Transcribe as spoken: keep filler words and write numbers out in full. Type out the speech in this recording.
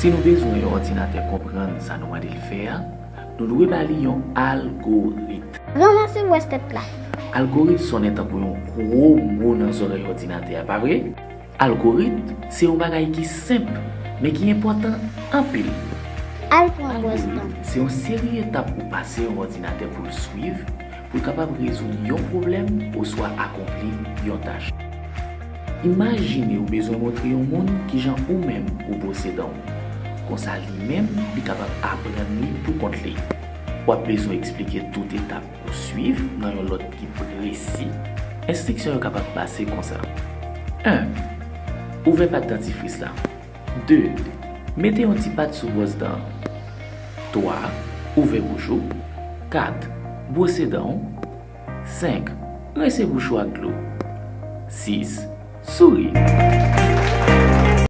Si nou bezwen yon òdinatè konprann sa nou mande l fè a, nou dwe ba li yon algorit. Ranmase bwès tèt la. Algorit sonnen tankou yon gwo mo nan zòrèy òdinatè a, pa vre? Algorit se yon bagay ki senp, men ki enpòtan anpil. Al pran bwès dan. Se yon seri etap ou pase yon òdinatè pou l swiv, pou l kapab rezoud yon pwoblèm oswa akonpli yon tach. Imajine ou bezwen montre yon moun kijan ou menm ou bwose dan w. Konsa li menm, li kapab aprann li pou kont li. W ap bezwen eksplike tout etap ou swiv nan yon lòd ki presi. Enstriksyon yo kapab pase konsa. En. Ouvè pat dantifris la. De. Mete yon ti pat sou bwòs dan an. Twa. Ouvè bouch ou. Kat. Bwose dan w. Senk. Rense bouch ou ak dlo. Sis. Souri.